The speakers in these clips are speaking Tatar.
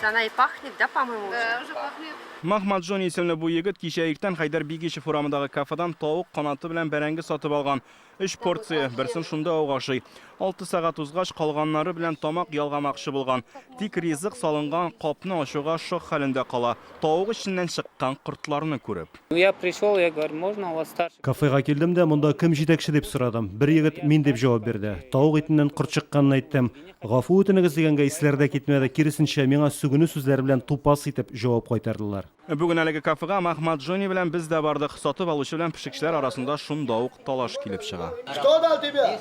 Она и пахнет, да, по-моему, уже? Да, уже пахнет. Махмаджон исемле бу егет кичә иртән Хәйдәр Бигичев урамындагы кафедан тавык канаты белән бәрәңге сатып алган. Өч порция, берсен шунда ук ашый. Алты сәгать узгач, калганнары белән тамак ялгамакчы булган. Тик ризык салынган капны ачуга шок хәлендә кала. Тавык эченнән чыккан кортларны күреп. Ну, я пришел, я говорю, можно у вас старший? Кафега килдем дә, монда кем җитәкче дип сорадым. Бер егет мин дип җавап бирде. Тавык итеннән корт чыкканын әйттем. Гафу үтенегез дигәнгә исләре дә китмәде, киресенчә, миңа сүгенү сүзләре белән тупас итеп җавап кайтардылар. Бүген әлеге кафега Махмаджони белән без дә бардык. Сатып алучы белән пешекчеләр арасында шунда ук талаш килеп чыга. Кто дал тебе?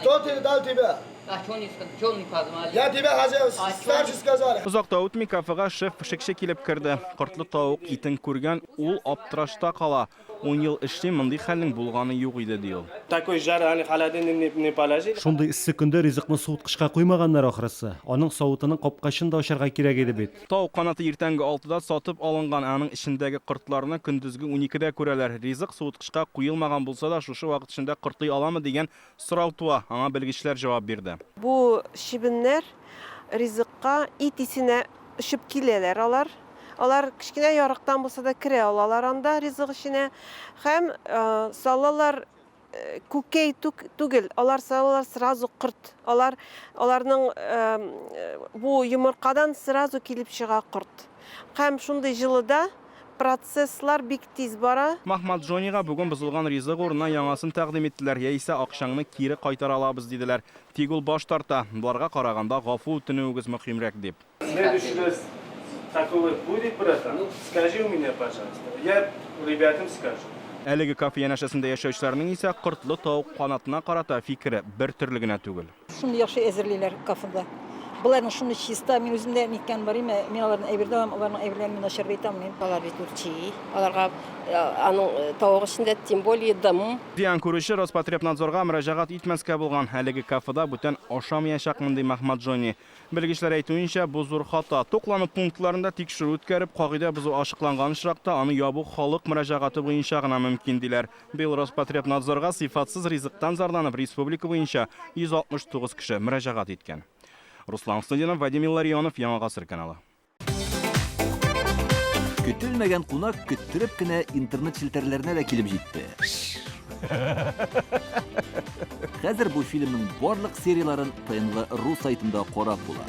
Кто ты дал тебе? Я тебе хозяин, старший сказали. Озак та үтми кафега шеф-пешекче килеп керде. Кортлы тавык итен күргән ул аптырашта кала. Ун ел эшлим, мондый хәлнең булганы юк иде, ди ул. Такой жар они холодильник не положили. Шундый эссе көндә ризыкны суыткычка куймаганнар ахрысы. Аның савытының капкачын да ачарга кирәк иде бит. Тавык канаты иртәнге алтыда сатып алынган, ә аның эчендәге кортларны көндезге уникедә күрәләр. Ризык суыткычка куелмаган булса да, шушы вакыт эчендә кортлый аламы дигән сорау туа. Аңа белгечләр җавап бирде. Бу чебеннәр ризыкка ит исенә очып киләләр алар. Алар кечкенә ярыктан булса да керә алалар анда ризык эченә һәм салалар күкәй түгел, алар салалар сразу корт. Алар аларның бу йомыркадан сразу килеп чыга корт. Һәм шундый җылыда процесслар бик тиз бара. Махмаджонига бүген бозылган ризык урынына яңасын тәкъдим иттеләр, яисә акчаңны кире кайтара алабыз, диделәр. Тик ул баш тарта. Боларга караганда гафу үтенүегез мөһимрәк, дип. Следующий раз такого будет, братан, скажи у меня, пожалуйста. Я ребятам скажу. Әлеге кафе янәшәсендә яшәүчеләрнең исә кортлы тавык канатына карата фикере бер төрле генә түгел. Шундый яхшы әзерлиләр кафеда. Боларның шундый чиста, мин үзем дә ниткән бар име, мин аларның әйбер дә алам, аларның әйберләрен мин начар әйтә алмыйм. Алар бит үрчи, аларга аның тавык эчендә тем более дым. Зыян күрүче Роспотребнадзорга мөрәҗәгать итмәскә булган. Әлеге кафеда бүтән ашамаячакмын, ди Махмаджони. Белгечләр әйтүенчә, бу зур хата. Туклану пунктларында тикшерү үткәреп, кагыйдә бозу ачыкланган очракта, аны ябу халык мөрәҗәгате буенча гына мөмкин, диләр. Быел Роспотребнадзорга сыйфатсыз ризыктан зарланып, республика буенча 169 кеше мөрәҗәгать иткән. Руслан Хөснетдинов, Вадим Илларионов, Яңа гасыр каналы. Көтелмәгән кунак көттереп кенә интернет челтәрләренә дә килеп җитте. Хәзер бу фильмның барлык серияләрен ТНВ ру сайтында карап була.